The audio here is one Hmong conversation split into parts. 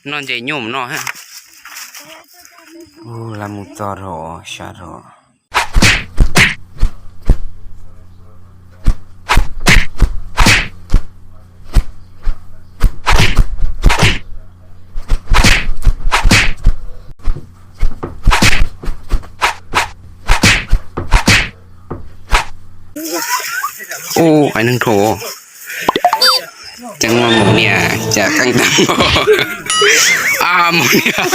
Noj ntses nyuj mus noj. Ua, lawv mus txog rau sab rau. Ub, haiv neeg thuam. Tseem muaj mus niam cas qeej tag. A, mus niam.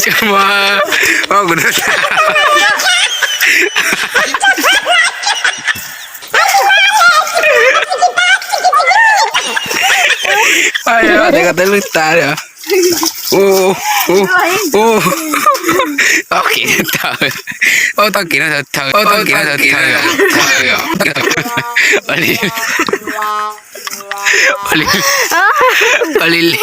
Tseem muaj, ua kuv twb tas. Ai, tau kev lwj tas li. Ub, ub, ub. Tau kev thawj, ub, tau kev no thawj, ub, tau kev no thawj. Ua li, ua li, ua li li.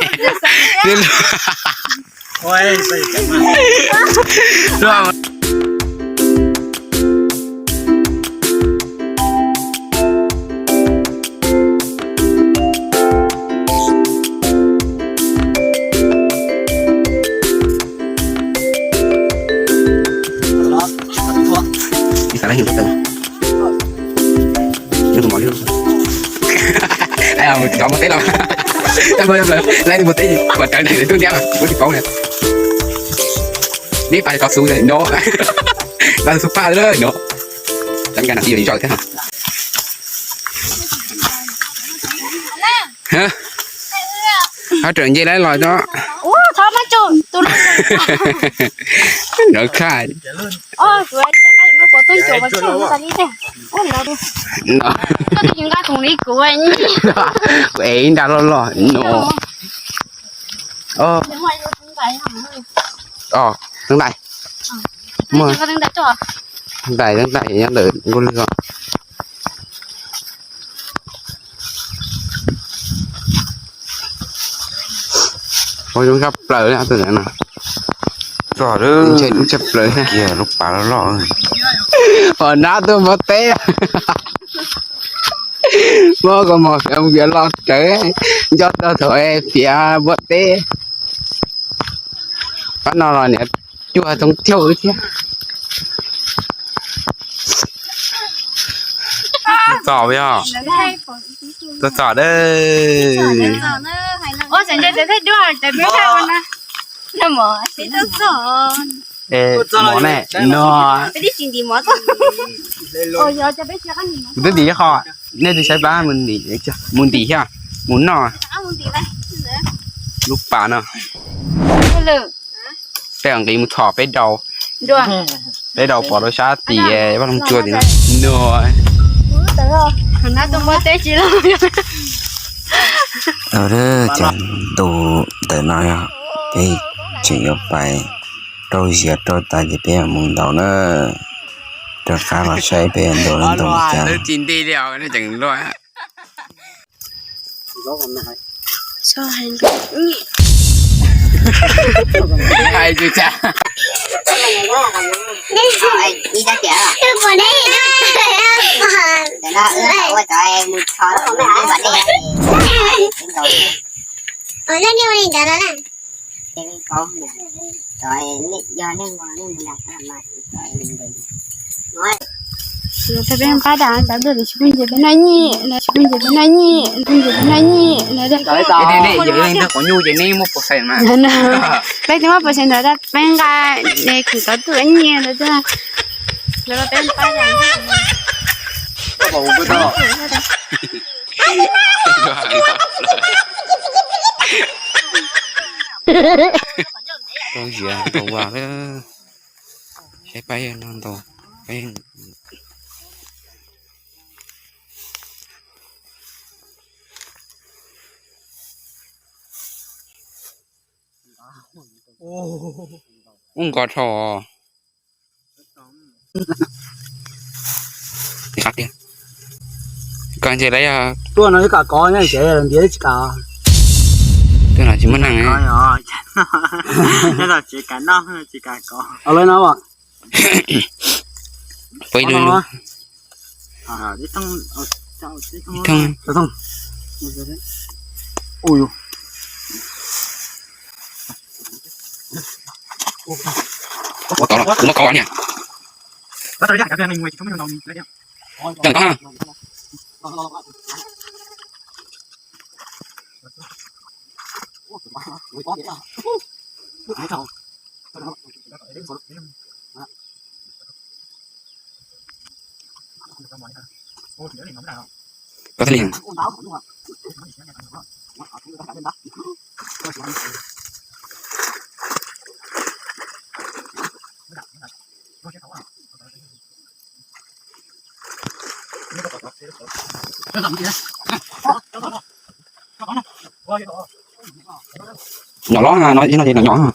Cov npua teb los, lawv npua teb mas raws li twb ntiab, kuv tsis paub li. Neb pas cov xub no, pas xub paj no. Cov nkas no twb yuav zaws thiab. Hab rawm nce laib los tso. Nov khaj. Kuv ev ib nra loj loj no. Os, ntais. Muaj ntais, ntais nyob ntawm nkuaj lwg os. Ua zoo tshaj plaws li tus ntawd no. Txog lub, ntshe lub tshaj plaws kiag lub pas loj loj. Hos nab tuaj npua teb. Muab kua mos fiav mus fiav los rawv, nco tau thaum fiav npua teb. Pab no los niam cuag thoob caug thiab. Txom yog, txom txom dab. Mov ne no. Kuv twb tim qho, nej twb saib pab mus ntim, mus ntim thiab, mus noj. Lub pas no. Peb nqis mus txhom peb daus. Peb daus pov rau sab tim vaj loog tsua tim no. Cov ntu ntawm no yog peb tseem yuav pais rau ziav rau tas ces peb yuav mus ntaus na. Rov qab los saib peb yuav ntaus li ntawd cas. Hais tsis tau. Peb pab dam tas ntawd tsis pub nce peb noj nyiaj, tsis pub nce peb noj nyiaj, tsis pub nce peb noj nyiaj. Peb twb muab percent ntawd peb nqa khwv tau tuaj nyiaj ntawd. Lawv pab dam. Rau ziav ntaus vas lawm. Saib pab no ntaus. Ub, nkos dhau. Koj ntshe lawv yog tuaj no ib kam kov nyob tsev ntiav tsis kam. Tuaj no tsis muaj neeg. Tsis kam noj, tsis kam kov. Peb lub lub. Ib thooj. Ui, ua tod, kuv muab kov niam. Cov tod na. Koj thiaj li Nyom los no, ib no ces nyom nyom.